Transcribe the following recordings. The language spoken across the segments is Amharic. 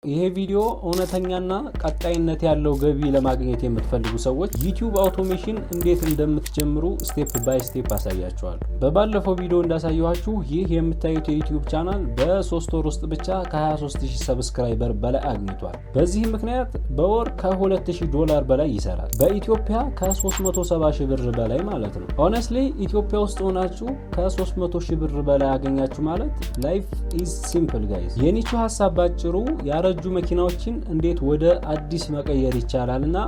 ይሄ ቪዲዮ እውነተኛና ቀጣይነት ያለው ገቢ ለማግኘት የምትፈልጉ ሰዎች YouTube automation እንዴት እንደምትጀምሩ step by step አሳያችኋለሁ። በባለፈው ቪዲዮ እንዳሳየኋችሁ ይህ የምታዩት የ YouTube channel በ3 ወር ውስጥ ብቻ ከ23,000 subscriber በላይ አግኝቷል። በዚህ ምክንያት በወር ከ2000 ዶላር በላይ ይሰራል። በኢትዮጵያ ከ370 ሺህ ብር በላይ ማለት ነው። Honestly ኢትዮጵያ ውስጥ ሆናችሁ ከ300 ሺህ ብር በላይ አገኛችሁ ማለት life is simple, guys። የ niche ኡ ሀሳብ ባጭሩ ያረጁ መኪናዎችን እንዴት ወደ አዲስ መቀየር ይቻላል እና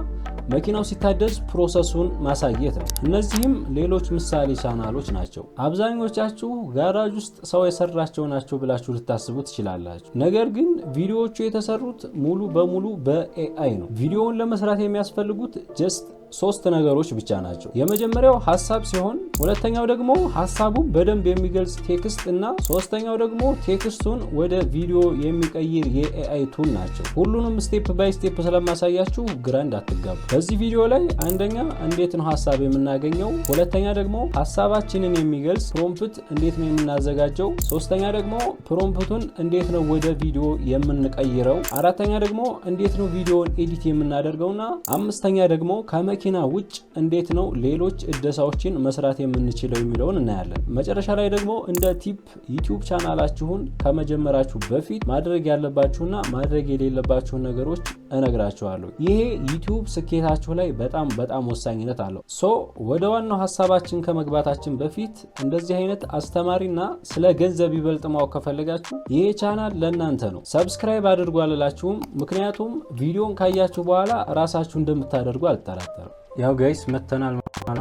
መኪናው ሲታደስ process ኡን ማሳየት ነው። እነዚህም ሌሎች ምሳሌ ቻናሎች ናቸው። አብዛኞቻችሁ ጋራጅ ውስጥ ሰው የሰራቸው ናቸው ብላችሁ ልታስቡ ትችላላችሁ። ነገር ግን ቪዲዮዎቹ የተሰሩት ሙሉ በሙሉ በ AI ነው። ቪዲዮውን ለመስራት የሚያስፈልጉት just ሶስት ነገሮች ብቻ ናቸው። የመጀመሪያው ሀሳብ ሲሆን፣ ሁለተኛው ደግሞ ሀሳቡን በደንብ የሚገልጽ text እና ሶስተኛው ደግሞ text ኡን ወደ ቪዲዮ የሚቀይር የ AI tool ናቸው። ሁሉንም step by step ስለማሳያችሁ ግራ እንዳትጋቡ። በዚህ ቪዲዮ ላይ አንደኛ እንዴት ነው ሀሳብ የምናገኘው፣ ሁለተኛ ደግሞ ሀሳባችንን የሚገልጽ prompt እንዴት ነው የምናዘጋጀው፣ ሶስተኛ ደግሞ prompt ኡን እንዴት ነው ወደ ቪዲዮ የምንቀይረው፣ አራተኛ ደግሞ እንዴት ነው ቪዲዮን edit የምናደርገውና አምስተኛ ደግሞ ከመኪና ውጭ እንዴት ነው ሌሎች እደሳዎችን መስራት የምንችለው የሚለውን እናያለን። መጨረሻ ላይ ደግሞ እንደ tip YouTube ቻናላችሁን ከመጀመራችሁ በፊት ማድረግ ያለባችሁና ማድረግ የሌለባችሁን ነገሮች እነግራችኋለሁ። ይሄ YouTube ስኬታችሁ ላይ በጣም በጣም ወሳኝነት አለው። So ወደ ዋናው ሀሳባችን ከመግባታችን በፊት እንደዚህ አይነት አስተማሪና ስለ ገንዘብ ይበልጥ ማወቅ ከፈለጋችሁ ይሄ ቻናል ለእናንተ ነው። Subscribe አድርጉ አልላችሁም፣ ምክንያቱም ቪዲዮን ካያችሁ በኋላ ራሳችሁ እንደምታደርጉ አልጠራጠርም። ያው guys መተናል።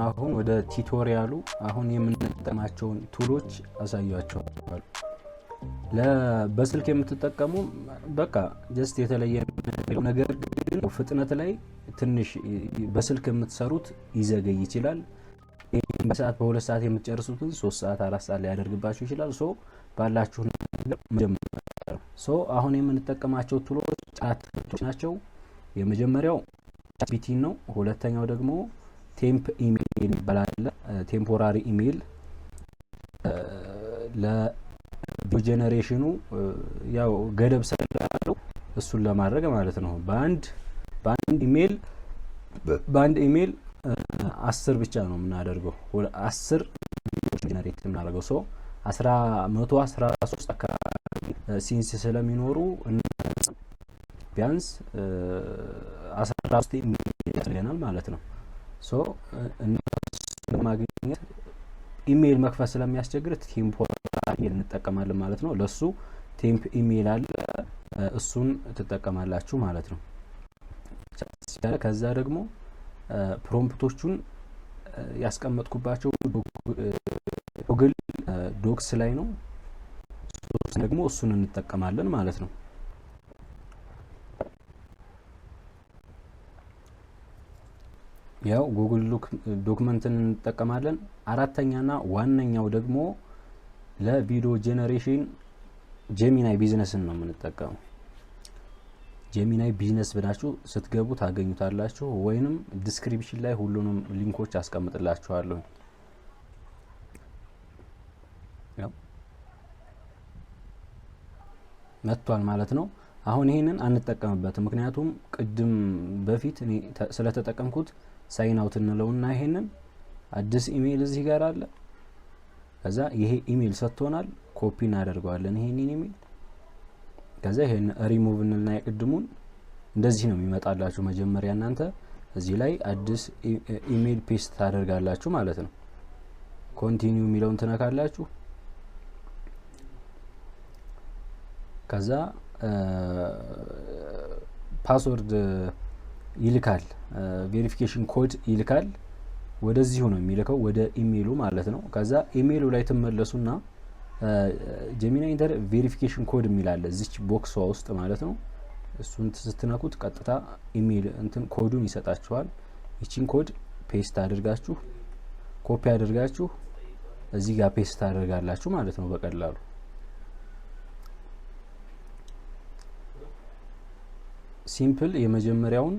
አሁን ወደ tutorial ኡ አሁን የምንጠቀማቸውን tool ኦች አሳያችኋለሁ። በስልክ የምትጠቀሙ በቃ just የተለየ ነገር ግን ፍጥነት ላይ ትንሽ በስልክ የምትሰሩት ይዘገይ ይችላል። በሰዓት በ2 ሰዓት የምትጨርሱትን 3 ሰዓት 4 ሰዓት ላይ ያደርግባችሁ ይችላል። So ባላችሁ ነገር so አሁን የምንጠቀማቸው tool ኦች አራት ናቸው። የመጀመሪያው ChatGPT ነው። ሁለተኛው ደግሞ temp email ይባላል። Temporary email ለ generation ኑ ያው ገደብ ስላለው እሱን ለማድረግ ማለት ነው። በአንድ ኢሜል 10 ብቻ ነው የምናደርገው። 10 generate የምናደርገው so 113 አካባቢ scenes ስለሚኖሩ ቢያንስ 13 ኢሜል ያስፈልገናል ማለት ነው። So ማግኘት ኢሜይል መክፈት ስለሚያስቸግር temporary email እንጠቀማለን ማለት ነው። ለሱ temp email አለ፣ እሱን ትጠቀማላችሁ ማለት ነው። ከዛ ደግሞ prompt ኦቹን ያስቀመጥኩባቸው Google Docs ላይ ነው። ደግሞ እሱን እንጠቀማለን ማለት ነው። ያው Google document ን እንጠቀማለን። አራተኛና ዋነኛው ደግሞ ለ video generation Gemini Business ን ነው የምንጠቀመው። Gemini Business ብላችሁ ስትገቡ ታገኙታላችሁ፣ ወይንም description ላይ ሁሉንም link ኦች አስቀምጥላችኋለሁ። ያው መጥቷል ማለት ነው። አሁን ይሄንን አንጠቀምበትም፣ ምክንያቱም ቅድም በፊት እኔ ስለተጠቀምኩት sign out እንለውና ይሄንን አዲስ ኢሜይል እዚህ ጋር አለ። ከዛ ይሄ ኢሜይል ሰጥቶናል፣ ኮፒ እናደርገዋለን ይሄንን ኢሜይል። ከዛ ይሄን ሪሙቭ እንልና የቅድሙን እንደዚህ ነው የሚመጣላችሁ። መጀመሪያ እናንተ እዚህ ላይ አዲስ email paste ታደርጋላችሁ ማለት ነው። Continue የሚለውን ትነካላችሁ። ከዛ password ይልካል፣ verification code ይልካል። ወደዚሁ ነው የሚልከው፣ ወደ ኢሜይሉ ማለት ነው። ከዛ ኢሜይሉ ላይ ትመለሱና "Gemini enter verification code" የሚል አለ እዚች box ዋ ውስጥ ማለት ነው። እሱን ስትነኩት ቀጥታ ኢሜይል እንትን ኮዱን ይሰጣችኋል። ይቺን code paste አድርጋችሁ፣ ኮፒ አድርጋችሁ እዚህ ጋር paste ታደርጋላችሁ ማለት ነው በቀላሉ። Simple የመጀመሪያውን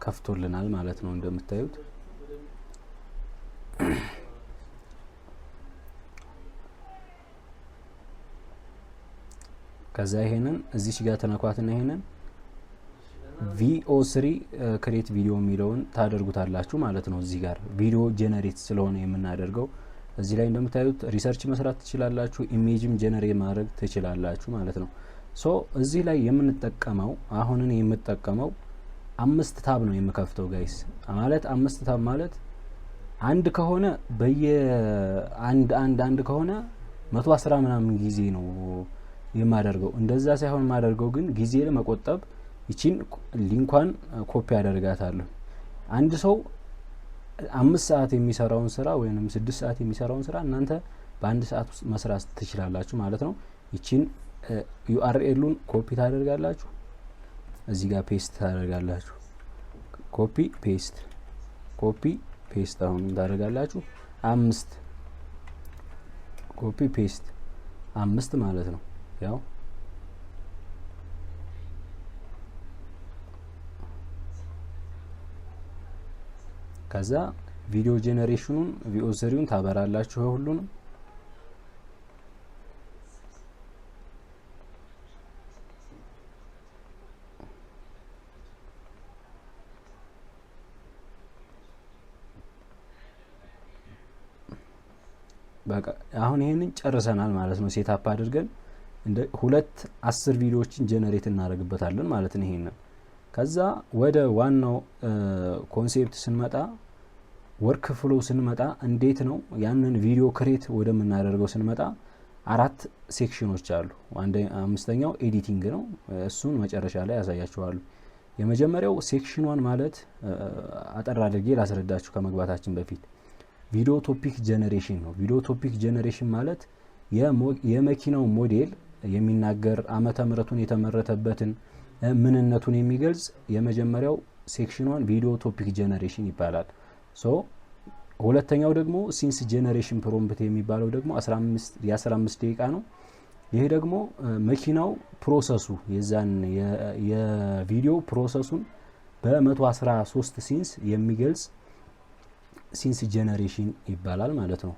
ከፍቶልናል ማለት ነው እንደምታዩት። ከዛ ይሄንን እዚች ጋር ተነኳትና ይሄንን Veo 3 create video የሚለውን ታደርጉታላችሁ ማለት ነው። እዚህ ጋር ቪዲዮ generate ስለሆነ የምናደርገው እዚህ ላይ እንደምታዩት research መስራት ትችላላችሁ፣ image ም generate ማድረግ ትችላላችሁ ማለት ነው። So እዚህ ላይ የምንጠቀመው፣ አሁን እኔ የምጠቀመው አምስት tab ነው የምከፍተው guys። ማለት አምስት tab ማለት አንድ ከሆነ በየ አንድ አንድ አንድ ከሆነ 110 ምናምን ጊዜ ነው የማደርገው። እንደዛ ሳይሆን የማደርገው ግን ጊዜ ለመቆጠብ ይቺን link ኳን copy አደርጋታለሁ። አንድ ሰው 5 ሰዓት የሚሰራውን ስራ ወይም 6 ሰዓት የሚሰራውን ስራ እናንተ በአንድ ሰዓት ውስጥ መስራት ትችላላችሁ ማለት ነው። ይቺን URL ኡን copy ታደርጋላችሁ፣ እዚህ ጋር paste ታደርጋላችሁ። Copy paste፣ copy paste አሁን ታደርጋላችሁ። አምስት copy paste፣ አምስት ማለት ነው። ያው ከዛ video generation ኑን Veo 3 ውን ታበራላችሁ ሁሉንም። በቃ አሁን ይሄንን ጨርሰናል ማለት ነው። Setup አድርገን እንደ ሁለት 10 ቪዲዮዎችን generate እናደርግበታለን ማለት ነው። ይሄንን ከዛ ወደ ዋናው concept ስንመጣ፣ workflow ስንመጣ፣ እንዴት ነው ያንን ቪዲዮ create ወደምናደርገው ስንመጣ አራት section ኖች አሉ። አምስተኛው editing ነው። እሱን መጨረሻ ላይ ያሳያችኋለሁ። የመጀመሪያው section one ማለት አጠር አድርጌ ላስረዳችሁ ከመግባታችን በፊት video topic generation ነው። Video topic generation ማለት የመኪናው ሞዴል የሚናገር፣ ዓመተ ምሕረቱን፣ የተመረተበትን፣ ምንነቱን የሚገልጽ የመጀመሪያው section one video topic generation ይባላል። So ሁለተኛው ደግሞ scenes generation prompt የሚባለው ደግሞ የ15 ደቂቃ ነው። ይሄ ደግሞ መኪናው process ኡ የዛን የቪዲዮ process ኡን በ113 scenes የሚገልጽ scenes generation ይባላል ማለት ነው።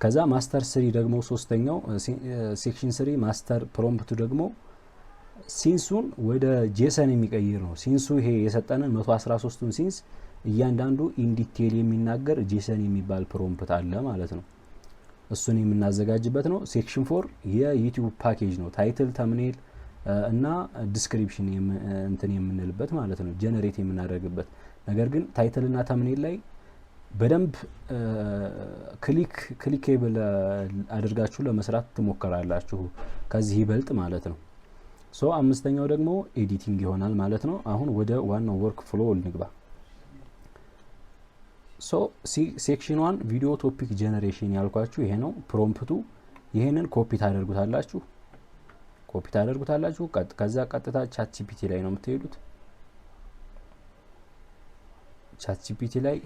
ከዛ master three ደግሞ፣ ሶስተኛው section three master prompt ኡ ደግሞ scenes ኡን ወደ JSON የሚቀይር ነው። Scenes ኡ ይሄ የሰጠንን 113ቱን scenes እያንዳንዱ in detail የሚናገር JSON የሚባል prompt አለ ማለት ነው። እሱን የምናዘጋጅበት ነው። Section four የ YouTube package ነው። Title፣ thumbnail እና description እንትን የምንልበት ማለት ነው፣ generate የምናደርግበት። ነገር ግን title እና thumbnail ላይ በደንብ clickable አድርጋችሁ ለመስራት ትሞክራላችሁ፣ ከዚህ ይበልጥ ማለት ነው። So አምስተኛው ደግሞ editing ይሆናል ማለት ነው። አሁን ወደ ዋናው workflow እንግባ። So section one video topic generation ያልኳችሁ ይሄ ነው prompt ኡ። ይሄንን ኮፒ ታደርጉታላችሁ። ከዛ ቀጥታ ChatGPT ላይ ነው የምትሄዱት። ChatGPT ላይ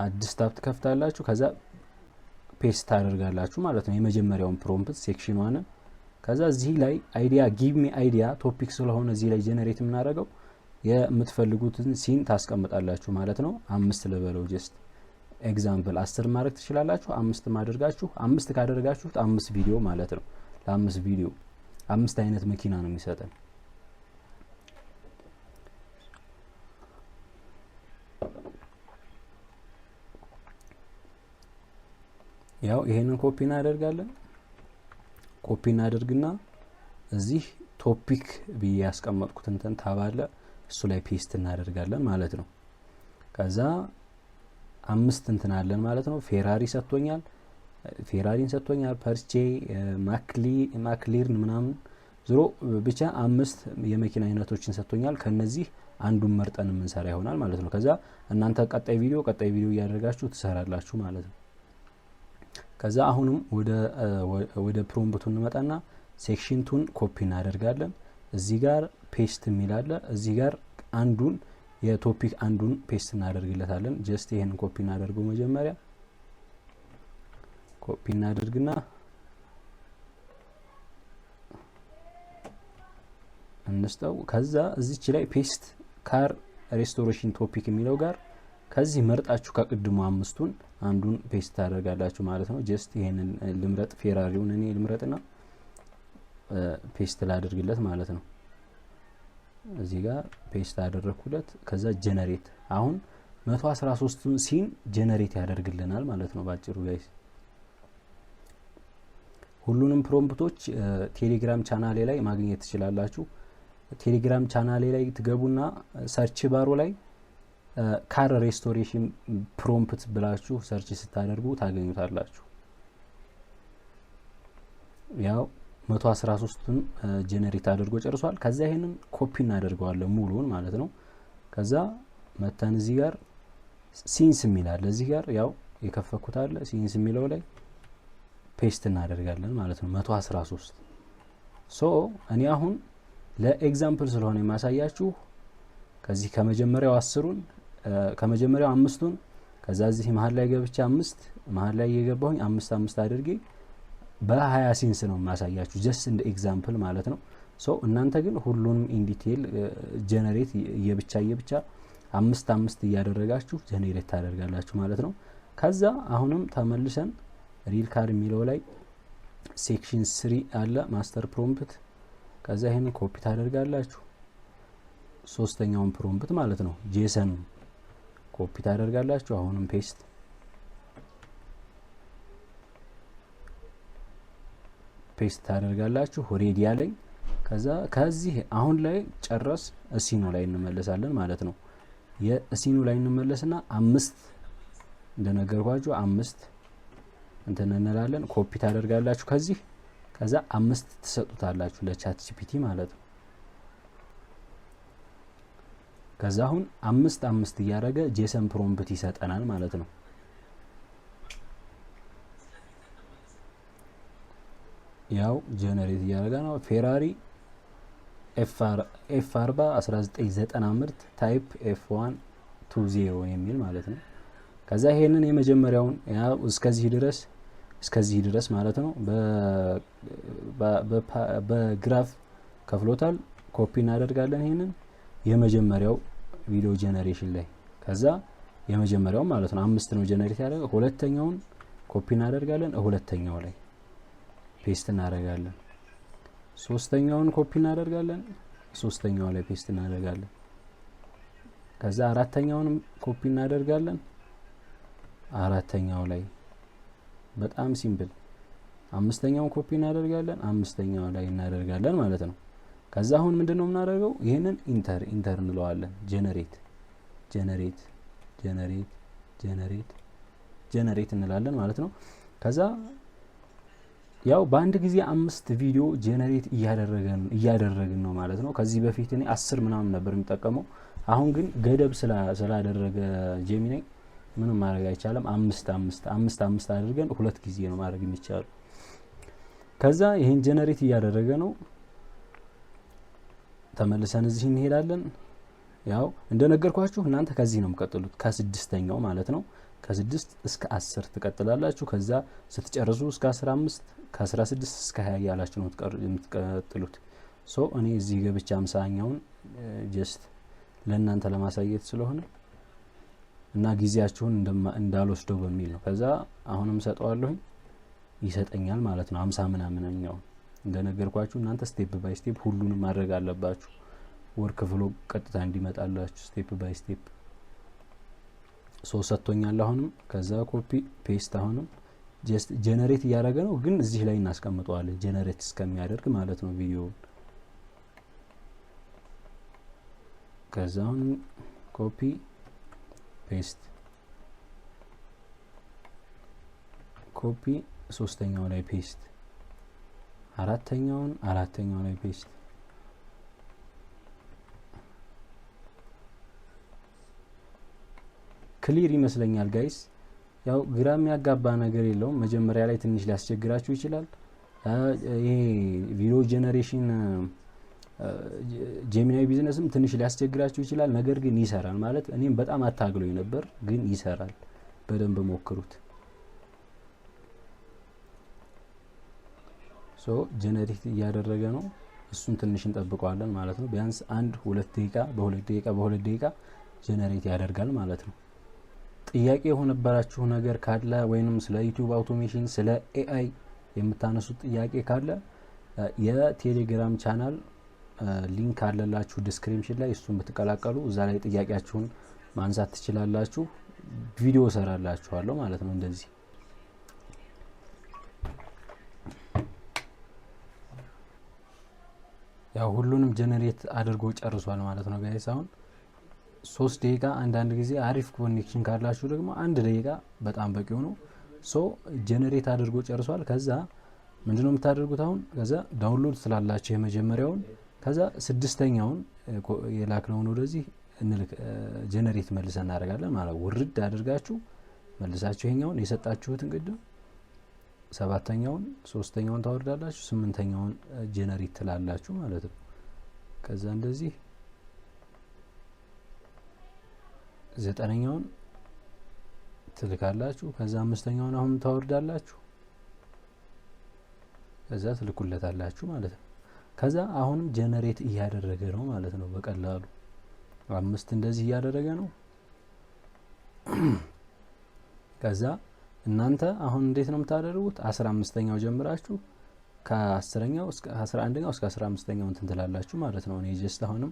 አዲስ tab ትከፍታላችሁ። ከዛ paste ታደርጋላችሁ ማለት ነው የመጀመሪያውን prompt section one ን። ከዛ እዚህ ላይ idea፣ give me idea topic ስለሆነ እዚህ ላይ generate የምናደርገው የምትፈልጉትን scene ታስቀምጣላችሁ ማለት ነው። አምስት ልበለው just example፣ 10 ማድረግ ትችላላችሁ። አምስት ማድረጋችሁ፣ አምስት ካደረጋችሁት አምስት ቪዲዮ ማለት ነው። ለአምስት ቪዲዮ አምስት አይነት መኪና ነው የሚሰጠን። ያው ይሄንን ኮፒ እናደርጋለን። ኮፒ እናደርግና እዚህ topic ብዬ ያስቀመጥኩት እንትን tab አለ፣ እሱ ላይ paste እናደርጋለን ማለት ነው። ከዛ አምስት እንትን አለን ማለት ነው። Ferrari ሰጥቶኛል፣ Ferrari ን ሰጥቶኛል፣ Porsche፣ McLaren ምናምን ዞሮ ብቻ አምስት የመኪና አይነቶችን ሰጥቶኛል። ከነዚህ አንዱን መርጠን የምንሰራ ይሆናል ማለት ነው። ከዛ እናንተ ቀጣይ ቪዲዮ ቀጣይ ቪዲዮ እያደረጋችሁ ትሰራላችሁ ማለት ነው። ከዛ አሁንም ወደ prompt ኡ እንመጣና section two ን copy እናደርጋለን። እዚህ ጋር paste የሚል አለ። እዚህ ጋር አንዱን የ topic አንዱን paste እናደርግለታለን። Just ይሄንን ኮፒ እናደርገው፣ መጀመሪያ ኮፒ እናደርግና እንስጠው። ከዛ እዚች ላይ paste car restoration topic የሚለው ጋር ከዚህ መርጣችሁ ከቅድሙ አምስቱን አንዱን paste ታደርጋላችሁ ማለት ነው። Just ይሄንን ልምረጥ፣ Ferrari ውን እኔ ልምረጥና paste ላድርግለት ማለት ነው። እዚህ ጋር paste አደረግኩለት። ከዛ generate፣ አሁን 113ቱን scene generate ያደርግልናል ማለት ነው ባጭሩ guys። ሁሉንም prompt ኦች ቴሌግራም ቻናሌ ላይ ማግኘት ትችላላችሁ። ቴሌግራም ቻናሌ ላይ ትገቡና search bar ኡ ላይ car restoration prompt ብላችሁ search ስታደርጉ ታገኙታላችሁ። ያው 113ቱን generate አድርጎ ጨርሷል። ከዛ ይሄንን ኮፒ እናደርገዋለን ሙሉውን ማለት ነው። ከዛ መተን እዚህ ጋር scenes የሚል አለ። እዚህ ጋር ያው የከፈኩት አለ፣ scenes የሚለው ላይ paste እናደርጋለን ማለት ነው። 113። So እኔ አሁን ለ example ስለሆነ የማሳያችሁ ከዚህ ከመጀመሪያው 10ሩን፣ ከመጀመሪያው አምስቱን፣ ከዛ እዚህ መሀል ላይ ገብቼ አምስት፣ መሀል ላይ እየገባሁኝ አምስት አምስት አድርጌ በ20 scenes ነው የማሳያችሁ just እንደ example ማለት ነው። So እናንተ ግን ሁሉንም in detail generate እየብቻ እየብቻ አምስት አምስት እያደረጋችሁ generate ታደርጋላችሁ ማለት ነው። ከዛ አሁንም ተመልሰን real car የሚለው ላይ section 3 አለ master prompt። ከዛ ይህንን ኮፒ ታደርጋላችሁ፣ ሶስተኛውን prompt ማለት ነው። JSON copy ታደርጋላችሁ። አሁንም paste paste ታደርጋላችሁ። Ready ያለኝ። ከዛ ከዚህ አሁን ላይ ጨረስ፣ scene ኡ ላይ እንመለሳለን ማለት ነው። የ scene ኡ ላይ እንመለስና አምስት እንደነገርኳችሁ አምስት እንትን እንላለን። ኮፒ ታደርጋላችሁ ከዚህ፣ ከዛ አምስት ትሰጡታላችሁ ለ ChatGPT ማለት ነው። ከዛ አሁን አምስት አምስት እያደረገ JSON prompt ይሰጠናል ማለት ነው። ያው generate እያደረገ ነው። Ferrari F 40 1990 ምርት type F 1 2 0 የሚል ማለት ነው። ከዛ ይሄንን የመጀመሪያውን ያው እስከዚህ ድረስ ማለት ነው በ graph ከፍሎታል። ኮፒ እናደርጋለን ይሄንን የመጀመሪያው video generation ላይ። ከዛ የመጀመሪያው ማለት ነው አምስት ነው generate ያደረገው። ሁለተኛውን ኮፒ እናደርጋለን፣ ሁለተኛው ላይ paste እናደርጋለን። ሶስተኛውን ኮፒ እናደርጋለን፣ ሶስተኛው ላይ paste እናደርጋለን። ከዛ አራተኛውንም ኮፒ እናደርጋለን፣ አራተኛው ላይ፣ በጣም simple። አምስተኛውን ኮፒ እናደርጋለን፣ አምስተኛው ላይ እናደርጋለን ማለት ነው። ከዛ አሁን ምንድነው የምናደርገው? ይህንን enter enter እንለዋለን። Generate generate generate generate generate እንላለን ማለት ነው። ከዛ ያው በአንድ ጊዜ አምስት ቪዲዮ generate እያደረግን ነው ማለት ነው። ከዚህ በፊት እኔ 10 ምናምን ነበር የሚጠቀመው። አሁን ግን ገደብ ስላደረገ Gemini ምንም ማድረግ አይቻልም። አምስት አምስት አምስት አምስት አድርገን ሁለት ጊዜ ነው ማድረግ የሚቻለው። ከዛ ይሄን generate እያደረገ ነው። ተመልሰን እዚህ እንሄዳለን። ያው እንደነገርኳችሁ እናንተ ከዚህ ነው የምትቀጥሉት፣ ከስድስተኛው ማለት ነው። ከ6 እስከ 10 ትቀጥላላችሁ። ከዛ ስትጨርሱ እስከ 15፣ ከ16 እስከ 20 እያላችሁ ነው የምትቀጥሉት። So እኔ እዚህ ገብቼ 50ኛውን just ለእናንተ ለማሳየት ስለሆነ እና ጊዜያችሁን እንዳልወስደው በሚል ነው። ከዛ አሁንም ሰጠዋለሁኝ፣ ይሰጠኛል ማለት ነው። 50 ምናምንኛው እንደነገርኳችሁ እናንተ step by step ሁሉንም ማድረግ አለባችሁ። Workflow ቀጥታ እንዲመጣላችሁ step by step። So ሰጥቶኛል። አሁንም ከዛ copy paste፣ አሁንም just generate እያደረገ ነው፣ ግን እዚህ ላይ እናስቀምጠዋለን generate እስከሚያደርግ ማለት ነው ቪዲዮውን። ከዛ አሁንም copy paste copy፣ ሶስተኛው ላይ paste፣ አራተኛውን አራተኛው ላይ paste። Clear ይመስለኛል guys። ያው ግራ የሚያጋባ ነገር የለውም። መጀመሪያ ላይ ትንሽ ሊያስቸግራችሁ ይችላል። ይሄ video generation Gemini Business ም ትንሽ ሊያስቸግራችሁ ይችላል። ነገር ግን ይሰራል ማለት እኔም በጣም አታግሎኝ ነበር፣ ግን ይሰራል። በደንብ ሞክሩት። So generate እያደረገ ነው። እሱን ትንሽ እንጠብቀዋለን ማለት ነው። ቢያንስ አንድ ሁለት ደቂቃ፣ በ2 ደቂቃ በ2 ደቂቃ generate ያደርጋል ማለት ነው። ጥያቄ የሆነበራችሁ ነገር ካለ ወይንም ስለ YouTube automation፣ ስለ AI የምታነሱት ጥያቄ ካለ የቴሌግራም channel link አለላችሁ description ላይ፣ እሱን ብትቀላቀሉ እዛ ላይ ጥያቄያችሁን ማንሳት ትችላላችሁ። ቪዲዮ ሰራላችኋለሁ ማለት ነው። እንደዚህ ያው ሁሉንም generate አድርጎ ጨርሷል ማለት ነው guys። አሁን 3 ደቂቃ፣ አንዳንድ ጊዜ አሪፍ connection ካላችሁ ደግሞ 1 ደቂቃ በጣም በቂው ነው። So generate አድርጎ ጨርሷል። ከዛ ምንድነው የምታደርጉት አሁን? ከዛ download ስላላችሁ የመጀመሪያውን፣ ከዛ ስድስተኛውን የላክነውን ወደዚህ generate መልሰን እናደርጋለን ማለት፣ ውርድ አድርጋችሁ መልሳችሁ ይሄኛውን የሰጣችሁትን ቅድም ሰባተኛውን፣ ሶስተኛውን ታወርዳላችሁ፣ ስምንተኛውን generate ትላላችሁ ማለት ነው። ከዛ እንደዚህ ዘጠነኛውን ትልካላችሁ። ከዛ አምስተኛውን አሁን ታወርዳላችሁ። ከዛ ትልኩለታላችሁ ማለት ነው። ከዛ አሁንም generate እያደረገ ነው ማለት ነው። በቀላሉ አምስት እንደዚህ እያደረገ ነው። ከዛ እናንተ አሁን እንዴት ነው የምታደርጉት? 15ኛው ጀምራችሁ ከ10ኛው እስከ 11ኛው እስከ 15ኛው እንትን ትላላችሁ ማለት ነው። እኔ just አሁንም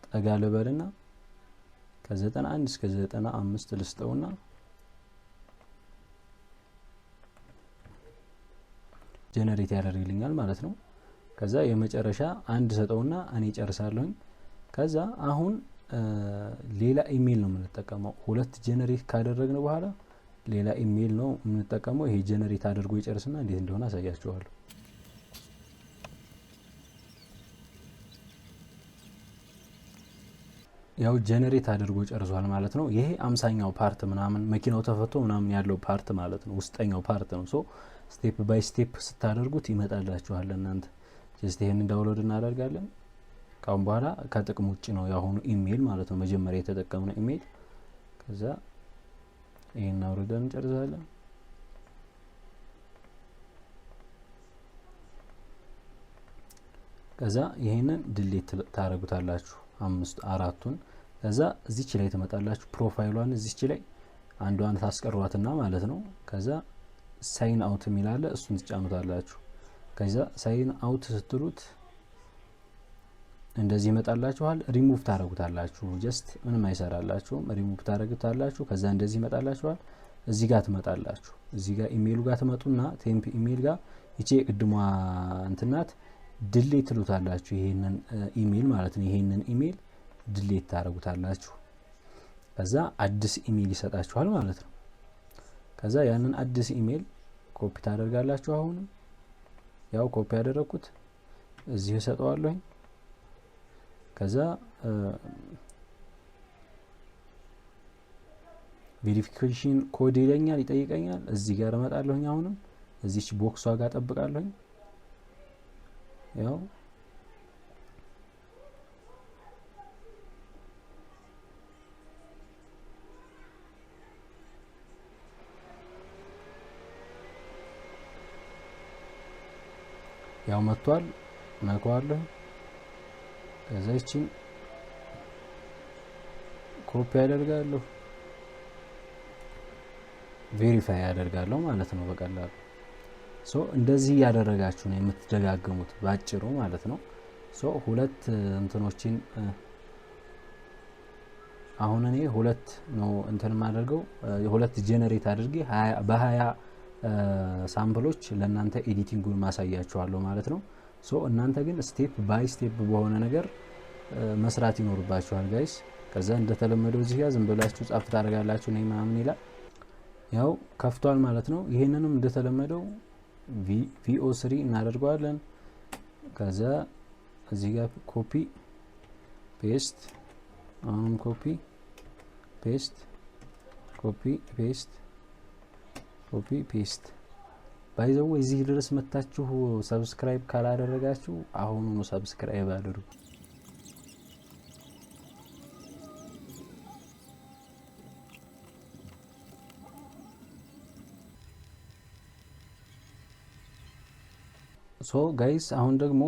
ጠጋ ልበልና ከ91 እስከ 95 ልስጠውና generate ያደርግልኛል ማለት ነው። ከዛ የመጨረሻ አንድ ሰጠውና እኔ ጨርሳለሁኝ። ከዛ አሁን ሌላ ኢሜይል ነው የምንጠቀመው። ሁለት generate ካደረግን በኋላ ሌላ ኢሜይል ነው የምንጠቀመው። ይሄ generate አድርጎ ይጨርስና እንዴት እንደሆነ አሳያችኋለሁ። ያው generate አድርጎ ጨርሷል ማለት ነው። ይሄ 50ኛው part ምናምን መኪናው ተፈቶ ምናምን ያለው part ማለት ነው፣ ውስጠኛው part ነው። So step by step ስታደርጉት ይመጣላችኋል። እናንተ just ይሄንን download እናደርጋለን። ካሁን በኋላ ከጥቅም ውጭ ነው የአሁኑ ኢሜይል ማለት ነው፣ መጀመሪያ የተጠቀምነው ኢሜይል። ከዛ ይሄን አውርደን እንጨርሳለን። ከዛ ይሄንን delete ታደርጉታላችሁ አምስት አራቱን። ከዛ እዚች ላይ ትመጣላችሁ፣ profile ሏን እዚች ላይ አንዷን ታስቀሯትና ማለት ነው። ከዛ sign out የሚል አለ፣ እሱን ትጫኑታላችሁ። ከዛ sign out ስትሉት እንደዚህ ይመጣላችኋል። ሪሙቭ ታደርጉታላችሁ። Just ምንም አይሰራላችሁም። ሪሙቭ ታደርጉታላችሁ። ከዛ እንደዚህ ይመጣላችኋል። እዚህ ጋር ትመጣላችሁ። እዚህ ጋር ኢሜይሉ ጋር ትመጡና temp email ጋር ይቺ የቅድሟ እንትናት delete ትሉታላችሁ። ይሄንን ኢሜይል ማለት ነው። ይሄንን email delete ታደርጉታላችሁ። ከዛ አዲስ ኢሜይል ይሰጣችኋል ማለት ነው። ከዛ ያንን አዲስ email copy ታደርጋላችሁ። አሁንም ያው ኮፒ ያደረግኩት እዚሁ እሰጠዋለሁኝ። ከዛ verification code ይለኛል፣ ይጠይቀኛል። እዚህ ጋር እመጣለሁኝ። አሁንም እዚች box ሷ ጋር ጠብቃለሁኝ። ያው መጥቷል፣ ነካዋለሁ። ከዛ ይቺን ኮፒ ያደርጋለሁ፣ verify ያደርጋለሁ ማለት ነው በቀላሉ። So እንደዚህ እያደረጋችሁ ነው የምትደጋግሙት ባጭሩ ማለት ነው። So ሁለት እንትኖችን አሁን እኔ ሁለት ነው እንትን የማደርገው፣ ሁለት generate አድርጌ በ20 sample ኦች ለእናንተ editing ኡን ማሳያችኋለሁ ማለት ነው። So እናንተ ግን step by step በሆነ ነገር መስራት ይኖርባችኋል guys። ከዛ እንደተለመደው እዚህ ጋር ዝም ብላችሁ ጻፍ ታደርጋላችሁ ነኝ ምናምን ይላል። ያው ከፍቷል ማለት ነው። ይሄንንም እንደተለመደው Veo 3 እናደርገዋለን። ከዛ እዚህ ጋር copy paste፣ አሁንም copy paste፣ copy paste፣ copy paste። By the way፣ እዚህ ድረስ መታችሁ subscribe ካላደረጋችሁ አሁኑኑ subscribe አድርጉ። So guys፣ አሁን ደግሞ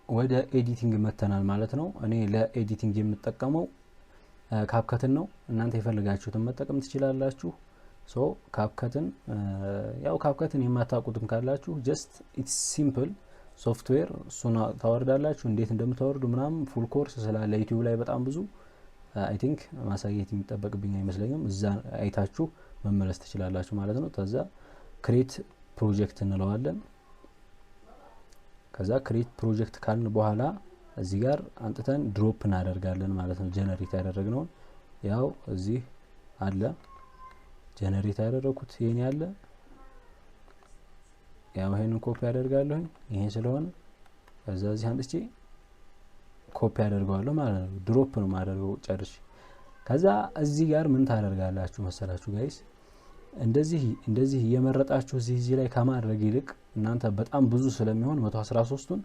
ወደ editing መተናል ማለት ነው። እኔ ለ editing የምጠቀመው CapCut ን ነው። እናንተ የፈለጋችሁትን መጠቀም ትችላላችሁ። So CapCut ን፣ ያው CapCut ን የማታውቁትም ካላችሁ just it's simple software፣ እሱን ታወርዳላችሁ። እንዴት እንደምታወርዱ ምናምን full course ስላለ YouTube ላይ በጣም ብዙ፣ I think ማሳየት የሚጠበቅብኝ አይመስለኝም። እዛ አይታችሁ መመለስ ትችላላችሁ ማለት ነው። ከዛ create project እንለዋለን። ከዛ create project ካልን በኋላ እዚህ ጋር አምጥተን drop እናደርጋለን ማለት ነው። Generate ያደረግነውን ያው እዚህ አለ፣ generate ያደረኩት ይሄን ያለ፣ ያው ይሄንን ኮፒ አደርጋለሁኝ ይሄን ስለሆነ፣ ከዛ እዚህ አምጥቼ ኮፒ አደርገዋለሁ ማለት ነው። Drop ነው የማደርገው ጨርሼ። ከዛ እዚህ ጋር ምን ታደርጋላችሁ መሰላችሁ guys? እንደዚህ እንደዚህ እየመረጣችሁ እዚህ ላይ ከማድረግ ይልቅ እናንተ በጣም ብዙ ስለሚሆን 113ቱን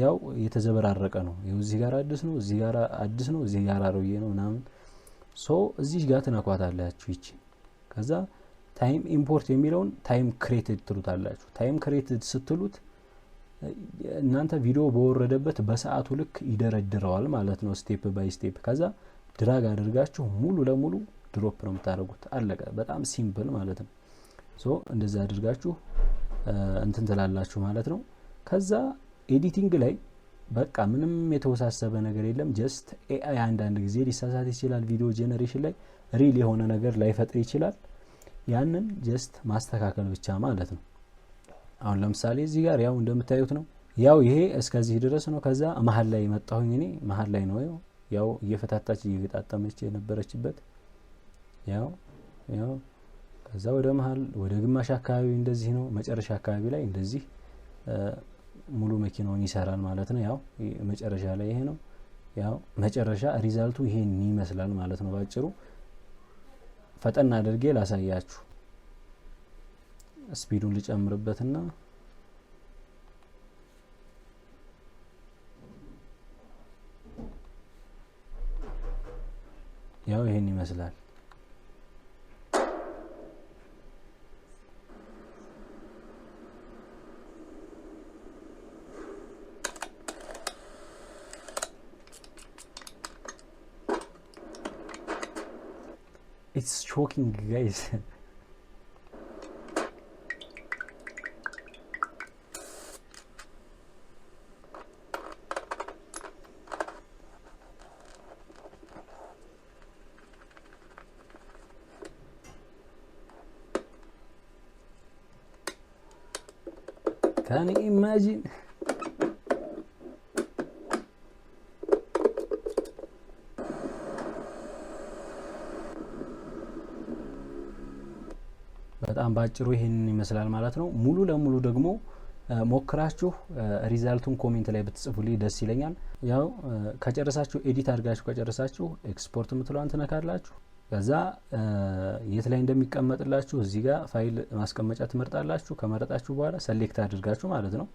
ያው የተዘበራረቀ ነው። ይኸው እዚህ ጋር አዲስ ነው፣ እዚህ ጋር አዲስ ነው፣ እዚህ ጋር አሮጌ ነው ምናምን። So እዚህ ጋር ትነኳታላችሁ ይቺ። ከዛ time import የሚለውን time created ትሉታላችሁ። Time created ስትሉት እናንተ ቪዲዮ በወረደበት በሰዓቱ ልክ ይደረድረዋል ማለት ነው፣ step by step። ከዛ drag አድርጋችሁ ሙሉ ለሙሉ drop ነው የምታደርጉት። አለቀ። በጣም simple ማለት ነው። So እንደዛ አድርጋችሁ እንትን ትላላችሁ ማለት ነው። ከዛ editing ላይ በቃ ምንም የተወሳሰበ ነገር የለም። Just AI አንዳንድ ጊዜ ሊሳሳት ይችላል። Video generation ላይ real የሆነ ነገር ላይፈጥር ይችላል። ያንን just ማስተካከል ብቻ ማለት ነው። አሁን ለምሳሌ እዚህ ጋር ያው እንደምታዩት ነው። ያው ይሄ እስከዚህ ድረስ ነው። ከዛ መሀል ላይ መጣሁኝ እኔ፣ መሀል ላይ ነው ያው እየፈታታች እየገጣጠመች የነበረችበት፣ ያው ከዛ ወደ መሀል ወደ ግማሽ አካባቢ እንደዚህ ነው። መጨረሻ አካባቢ ላይ እንደዚህ ሙሉ መኪናውን ይሰራል ማለት ነው። ያው መጨረሻ ላይ ይሄ ነው። ያው መጨረሻ result ኡ ይሄን ይመስላል ማለት ነው። ባጭሩ ፈጠን አድርጌ ላሳያችሁ። Speed ኡን ልጨምርበትና ያው ይሄን ይመስላል። It's shocking, guys. Can you imagine? በጣም ባጭሩ ይህንን ይመስላል ማለት ነው። ሙሉ ለሙሉ ደግሞ ሞክራችሁ result ኡን comment ላይ ብትጽፉልኝ ደስ ይለኛል። ያው ከጨረሳችሁ፣ edit አድርጋችሁ ከጨረሳችሁ ኤክስፖርት የምትለዋን ትነካላችሁ። ከዛ የት ላይ እንደሚቀመጥላችሁ እዚህ ጋር ፋይል ማስቀመጫ ትመርጣላችሁ። ከመረጣችሁ በኋላ select አድርጋችሁ ማለት ነው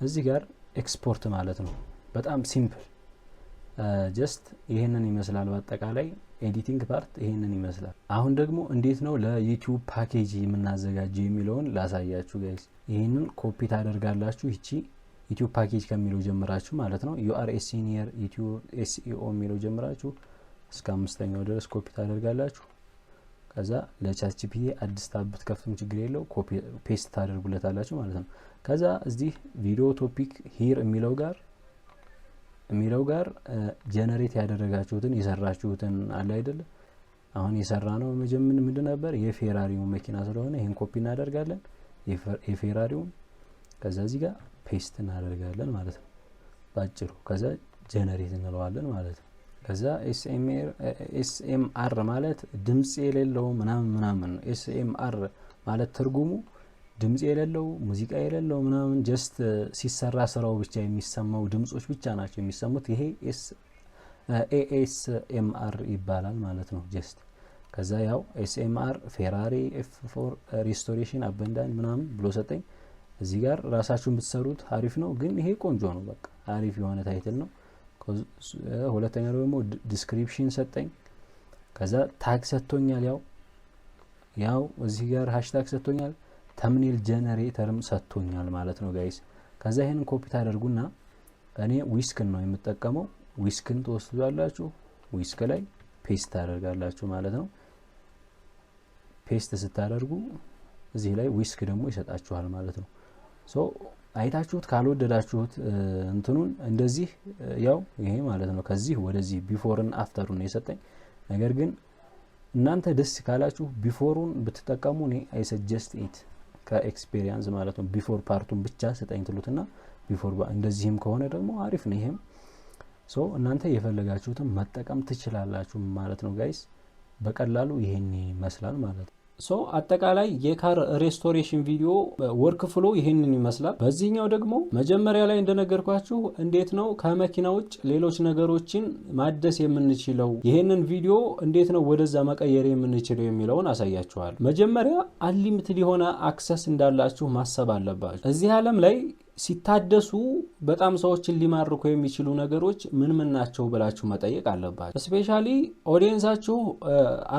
እዚህ ጋር ኤክስፖርት ማለት ነው። በጣም simple፣ just ይህንን ይመስላል። በአጠቃላይ editing part ይህንን ይመስላል። አሁን ደግሞ እንዴት ነው ለ YouTube package የምናዘጋጀው የሚለውን ላሳያችሁ guys። ይህንን ኮፒ ታደርጋላችሁ። ይቺ YouTube package ከሚለው ጀምራችሁ ማለት ነው። You are a senior YouTube SEO የሚለው ጀምራችሁ እስከ አምስተኛው ድረስ ኮፒ ታደርጋላችሁ። ከዛ ለ ChatGPT አዲስ tab ብትከፍቱም ችግር የለው፣ copy paste ታደርጉለታላችሁ ማለት ነው። ከዛ እዚህ video topic here የሚለው ጋር generate ያደረጋችሁትን፣ የሰራችሁትን አለ አይደለ? አሁን የሰራነው መጀመሪያ ምንድን ነበር? የ Ferrari ውን መኪና ስለሆነ ይህን ኮፒ እናደርጋለን የ Ferrari ውን፣ ከዛ እዚህ ጋር paste እናደርጋለን ማለት ነው ባጭሩ። ከዛ generate እንለዋለን ማለት ነው። ከዛ ASMR ማለት ድምጽ የሌለው ምናምን ምናምን ነው። ASMR ማለት ትርጉሙ ድምጽ የሌለው፣ ሙዚቃ የሌለው ምናምን፣ just ሲሰራ ስራው ብቻ የሚሰማው፣ ድምጾች ብቻ ናቸው የሚሰሙት። ይሄ ASMR ይባላል ማለት ነው። Just ከዛ ያው ASMR Ferrari F4 restoration abandoned ምናምን ብሎ ሰጠኝ። እዚህ ጋር ራሳችሁን ብትሰሩት አሪፍ ነው፣ ግን ይሄ ቆንጆ ነው። በቃ አሪፍ የሆነ title ነው። ሁለተኛ ደግሞ description ሰጠኝ። ከዛ tag ሰጥቶኛል። ያው እዚህ ጋር hashtag ሰጥቶኛል። Thumbnail generator ም ሰጥቶኛል ማለት ነው guys። ከዛ ይሄንን ኮፒ ታደርጉና እኔ Whisk ን ነው የምጠቀመው። Whisk ን ትወስዳላችሁ። Whisk ላይ paste ታደርጋላችሁ ማለት ነው። Paste ስታደርጉ እዚህ ላይ Whisk ደግሞ ይሰጣችኋል ማለት ነው። So አይታችሁት ካልወደዳችሁት እንትኑን እንደዚህ ያው ይሄ ማለት ነው። ከዚህ ወደዚህ before ን after ኡን ነው የሰጠኝ። ነገር ግን እናንተ ደስ ካላችሁ before ኡን ብትጠቀሙ እኔ I suggest it ከ experience ማለት ነው። Before part ኡን ብቻ ስጠኝ ትሉትና before እንደዚህም ከሆነ ደግሞ አሪፍ ነው። ይሄም so እናንተ የፈለጋችሁትን መጠቀም ትችላላችሁ ማለት ነው guys። በቀላሉ ይሄን ይመስላል ማለት ነው። So አጠቃላይ የ car restoration ቪዲዮ workflow ይህንን ይመስላል። በዚህኛው ደግሞ መጀመሪያ ላይ እንደነገርኳችሁ እንዴት ነው ከመኪና ውጭ ሌሎች ነገሮችን ማደስ የምንችለው፣ ይህንን ቪዲዮ እንዴት ነው ወደዛ መቀየር የምንችለው የሚለውን አሳያችኋለሁ። መጀመሪያ unlimited የሆነ access እንዳላችሁ ማሰብ አለባችሁ። እዚህ ዓለም ላይ ሲታደሱ በጣም ሰዎችን ሊማርኩ የሚችሉ ነገሮች ምን ምን ናቸው ብላችሁ መጠየቅ አለባችሁ። Especially audience ኣችሁ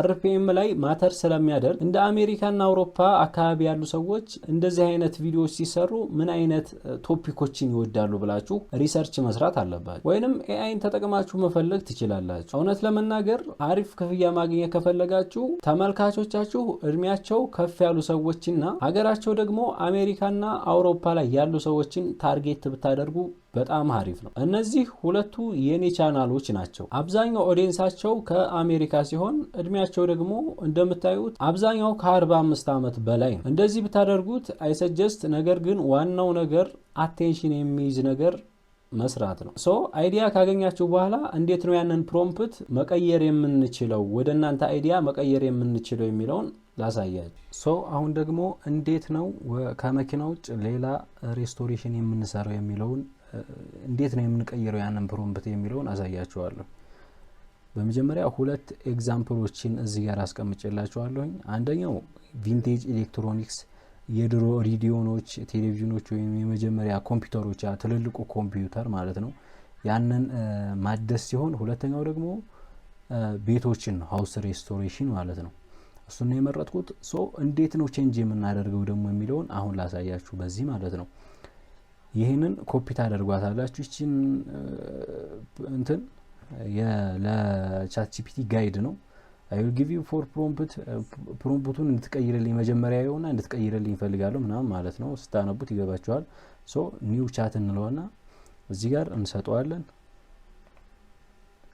RPM ላይ matter ስለሚያደርግ እንደ አሜሪካና አውሮፓ አካባቢ ያሉ ሰዎች እንደዚህ አይነት ቪዲዮዎች ሲሰሩ ምን አይነት topic ኦችን ይወዳሉ ብላችሁ research መስራት አለባችሁ። ወይንም AI ን ተጠቅማችሁ መፈለግ ትችላላችሁ። እውነት ለመናገር አሪፍ ክፍያ ማግኘት ከፈለጋችሁ ተመልካቾቻችሁ እድሜያቸው ከፍ ያሉ ሰዎችና ሀገራቸው ደግሞ አሜሪካና አውሮፓ ላይ ያሉ ሰዎችን target ብታደርጉ በጣም አሪፍ ነው። እነዚህ ሁለቱ የኔ ቻናሎች ናቸው። አብዛኛው audience ኣቸው ከአሜሪካ ሲሆን እድሜያቸው ደግሞ እንደምታዩት አብዛኛው ከ45 ዓመት በላይ ነው። እንደዚህ ብታደርጉት I suggest። ነገር ግን ዋናው ነገር attention የሚይዝ ነገር መስራት ነው። So idea ካገኛችሁ በኋላ እንዴት ነው ያንን prompt መቀየር የምንችለው፣ ወደ እናንተ idea መቀየር የምንችለው የሚለውን ላሳያችሁ። So አሁን ደግሞ እንዴት ነው ከመኪና ውጭ ሌላ restoration የምንሰራው የሚለውን፣ እንዴት ነው የምንቀይረው ያንን prompt የሚለውን አሳያችኋለሁ። በመጀመሪያ ሁለት example ኦችን እዚህ ጋር አስቀምጬላችኋለሁኝ። አንደኛው vintage electronics፣ የድሮ ሬዲዮኖች፣ ቴሌቪዥኖች ወይም የመጀመሪያ ኮምፒውተሮች፣ ትልልቁ ኮምፒውተር ማለት ነው፣ ያንን ማደስ ሲሆን፣ ሁለተኛው ደግሞ ቤቶችን ነው፣ house restoration ማለት ነው። እሱን ነው የመረጥኩት። So እንዴት ነው change የምናደርገው ደግሞ የሚለውን አሁን ላሳያችሁ በዚህ ማለት ነው። ይህንን ኮፒ ታደርጓታላችሁ። ይችን እንትን ለ ChatGPT guide ነው። I will give you four prompt፣ prompt ኡን እንድትቀይርልኝ መጀመሪያ የሆነ እንድትቀይርልኝ እፈልጋለሁ ምናምን ማለት ነው። ስታነቡት ይገባችኋል። So new chat እንለውና እዚህ ጋር እንሰጠዋለን።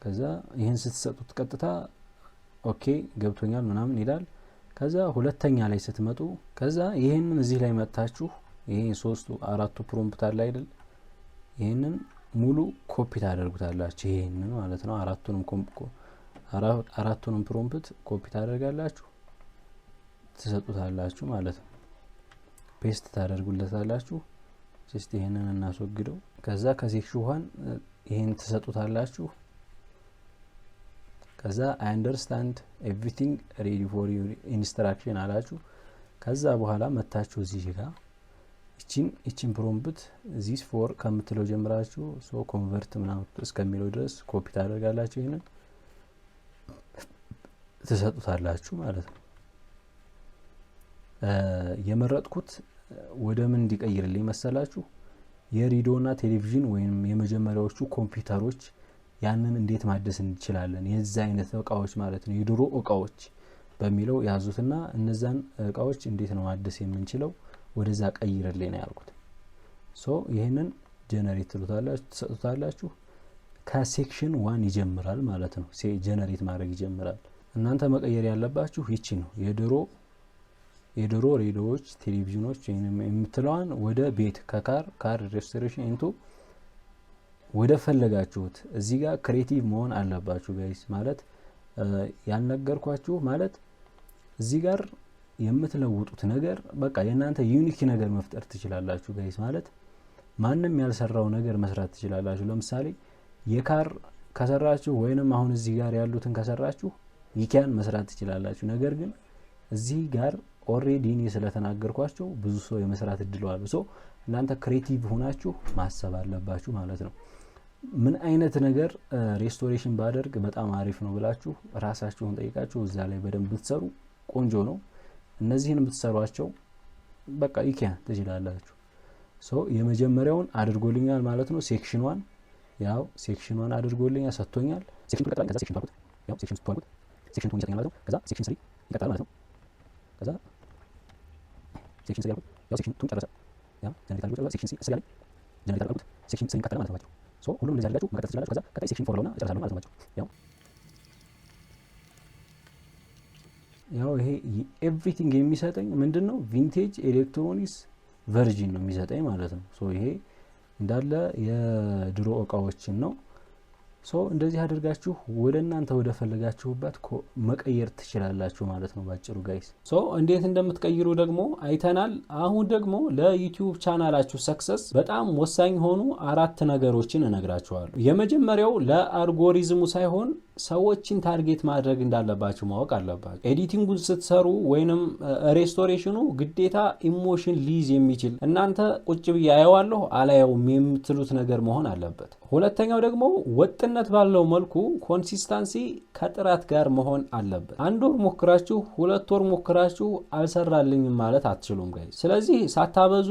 ከዛ ይህን ስትሰጡት ቀጥታ okay ገብቶኛል ምናምን ይላል። ከዛ ሁለተኛ ላይ ስትመጡ ከዛ ይህንን እዚህ ላይ መጥታችሁ ይሄ ሶስቱ አራቱ prompt አለ አይደል? ይህንን ሙሉ ኮፒ ታደርጉታላችሁ። ይሄንን ማለት ነው። አራቱንም prompt copy ታደርጋላችሁ፣ ትሰጡታላችሁ ማለት ነው። Paste ታደርጉለታላችሁ። Just ይሄንን እናስወግደው። ከዛ ከ section one ይሄን ትሰጡታላችሁ። ከዛ I understand everything, ready for your instruction አላችሁ። ከዛ በኋላ መታችሁ እዚህ ጋር ይችን prompt this four ከምትለው ጀምራችሁ so convert ምናምን እስከሚለው ድረስ ኮፒ ታደርጋላችሁ። ይህንን ትሰጡታላችሁ ማለት ነው። የመረጥኩት ወደ ምን እንዲቀይርልኝ መሰላችሁ? የሬዲዮና ቴሌቪዥን ወይም የመጀመሪያዎቹ ኮምፒውተሮች ያንን እንዴት ማደስ እንችላለን፣ የዛ አይነት እቃዎች ማለት ነው፣ የድሮ እቃዎች በሚለው ያዙትና እነዛን እቃዎች እንዴት ነው ማደስ የምንችለው ወደዛ ቀይርልኝ ነው ያልኩት። So ይህንን generate ትሉታላችሁ፣ ትሰጡታላችሁ። ከ section one ይጀምራል ማለት ነው። Generate ማድረግ ይጀምራል። እናንተ መቀየር ያለባችሁ ይቺ ነው፣ የድሮ ሬዲዮዎች፣ ቴሌቪዥኖች የምትለዋን ወደ ቤት ከ car restoration into ወደ ፈለጋችሁት። እዚህ ጋር creative መሆን አለባችሁ guys። ማለት ያልነገርኳችሁ ማለት እዚህ ጋር የምትለውጡት ነገር በቃ የእናንተ unique ነገር መፍጠር ትችላላችሁ guys። ማለት ማንም ያልሰራው ነገር መስራት ትችላላችሁ። ለምሳሌ የ car ከሰራችሁ ወይንም አሁን እዚህ ጋር ያሉትን ከሰራችሁ you can መስራት ትችላላችሁ። ነገር ግን እዚህ ጋር already እኔ ስለተናገርኳቸው ብዙ ሰው የመስራት እድል አለው። So እናንተ creative ሆናችሁ ማሰብ አለባችሁ ማለት ነው። ምን አይነት ነገር restoration ባደርግ በጣም አሪፍ ነው ብላችሁ ራሳችሁን ጠይቃችሁ እዛ ላይ በደንብ ብትሰሩ ቆንጆ ነው። እነዚህን ብትሰሯቸው በቃ you can ትችላላችሁ። So የመጀመሪያውን አድርጎልኛል ማለት ነው። Section one ያው section one አድርጎልኛል፣ ሰጥቶኛል። Section two ይቀጥላል። ከዛ section two አልኩት፣ ያው section two አልኩት፣ section two ይሰጠኛል ማለት ነው። ከዛ section three ይቀጥላል ማለት ነው። ከዛ section three አልኩት፣ ያው section two ጨረሰ። ያ generate አድርጎ ጨረሰ። Section three አለኝ፣ generate አድርጉት፣ section three ቀጠለ ማለት ነው። So ሁሉም እንደዚህ አድርጋችሁ መቀጠል ትችላላችሁ። ከዛ ቀጣይ section four ለውና እጨርሳለሁ ማለት ነው። ያው ያው ይሄ everything የሚሰጠኝ ምንድን ነው? Vintage electronics version ነው የሚሰጠኝ ማለት ነው። So ይሄ እንዳለ የድሮ እቃዎችን ነው። So እንደዚህ አድርጋችሁ ወደ እናንተ ወደ ፈለጋችሁበት መቀየር ትችላላችሁ ማለት ነው ባጭሩ guys። So እንዴት እንደምትቀይሩ ደግሞ አይተናል። አሁን ደግሞ ለ YouTube ቻናላችሁ success በጣም ወሳኝ የሆኑ አራት ነገሮችን እነግራችኋለሁ። የመጀመሪያው ለአልጎሪዝሙ ሳይሆን ሰዎችን target ማድረግ እንዳለባችሁ ማወቅ አለባችሁ። Editing ኡን ስትሰሩ ወይንም restoration ኑ ግዴታ emotion ሊይዝ የሚችል፣ እናንተ ቁጭ ብዬ አየዋለሁ አላየውም የምትሉት ነገር መሆን አለበት። ሁለተኛው ደግሞ ወጥነት ባለው መልኩ consistency ከጥራት ጋር መሆን አለበት። አንድ ወር ሞክራችሁ፣ 2 ወር ሞክራችሁ አልሰራልኝም ማለት አትችሉም guys። ስለዚህ ሳታበዙ፣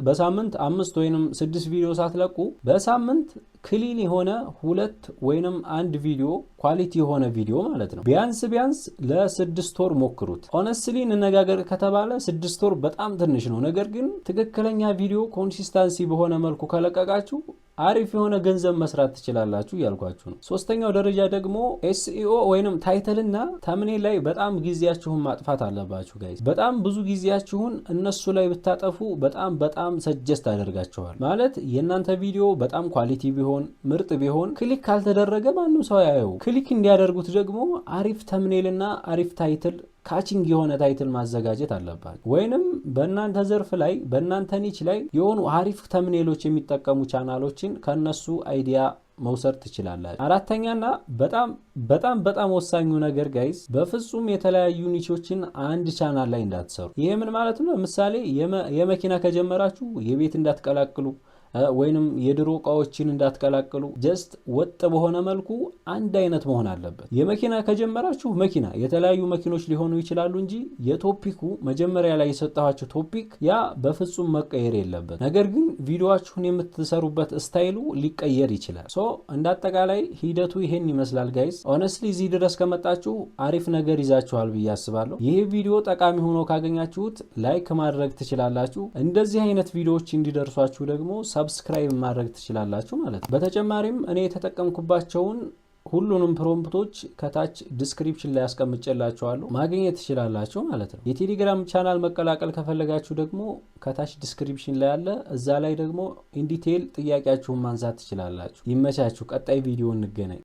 በሳምንት አምስት ወይንም ስድስት ቪዲዮ ሳትለቁ፣ በሳምንት clean የሆነ ሁለት ወይንም አንድ ቪዲዮ፣ quality የሆነ ቪዲዮ ማለት ነው። ቢያንስ ቢያንስ ለ6 ወር ሞክሩት። Honestly እንነጋገር ከተባለ 6 ወር በጣም ትንሽ ነው። ነገር ግን ትክክለኛ ቪዲዮ consistency በሆነ መልኩ ከለቀቃችሁ አሪፍ የሆነ ገንዘብ መስራት ትችላላችሁ እያልኳችሁ ነው። ሶስተኛው ደረጃ ደግሞ SEO ወይንም title ና thumbnail ላይ በጣም ጊዜያችሁን ማጥፋት አለባችሁ guys። በጣም ብዙ ጊዜያችሁን እነሱ ላይ ብታጠፉ በጣም በጣም suggest አደርጋችኋለሁ። ማለት የእናንተ ቪዲዮ በጣም quality ቢሆን፣ ምርጥ ቢሆን፣ click ካልተደረገ ማንም ሰው አያየውም። Click እንዲያደርጉት ደግሞ አሪፍ thumbnail ና አሪፍ title፣ catching የሆነ title ማዘጋጀት አለባችሁ። ወይንም በእናንተ ዘርፍ ላይ፣ በእናንተ niche ላይ የሆኑ አሪፍ thumbnail ኦች የሚጠቀሙ ቻናሎችን ከነሱ idea መውሰድ ትችላላችሁ። አራተኛና በጣም በጣም በጣም ወሳኙ ነገር guys፣ በፍጹም የተለያዩ niche ኦችን አንድ ቻናል ላይ እንዳትሰሩ። ይሄ ምን ማለት ነው? ለምሳሌ የመኪና ከጀመራችሁ የቤት እንዳትቀላቅሉ ወይንም የድሮ እቃዎችን እንዳትቀላቅሉ። Just ወጥ በሆነ መልኩ አንድ አይነት መሆን አለበት። የመኪና ከጀመራችሁ መኪና፣ የተለያዩ መኪኖች ሊሆኑ ይችላሉ እንጂ የ topic ኩ፣ መጀመሪያ ላይ የሰጠኋችሁ topic ያ በፍጹም መቀየር የለበትም። ነገር ግን ቪዲዮአችሁን የምትሰሩበት style ኡ ሊቀየር ይችላል። So እንደ አጠቃላይ ሂደቱ ይሄን ይመስላል guys። Honestly እዚህ ድረስ ከመጣችሁ አሪፍ ነገር ይዛችኋል ብዬ አስባለሁ። ይህ ቪዲዮ ጠቃሚ ሆኖ ካገኛችሁት like ማድረግ ትችላላችሁ። እንደዚህ አይነት ቪዲዮዎች እንዲደርሷችሁ ደግሞ subscribe ማድረግ ትችላላችሁ ማለት ነው። በተጨማሪም እኔ የተጠቀምኩባቸውን ሁሉንም prompt ኦች ከታች description ላይ አስቀምጬላችኋለሁ፣ ማግኘት ትችላላችሁ ማለት ነው። የቴሌግራም ቻናል መቀላቀል ከፈለጋችሁ ደግሞ ከታች description ላይ አለ። እዛ ላይ ደግሞ in detail ጥያቄያችሁን ማንሳት ትችላላችሁ። ይመቻችሁ። ቀጣይ ቪዲዮ እንገናኝ።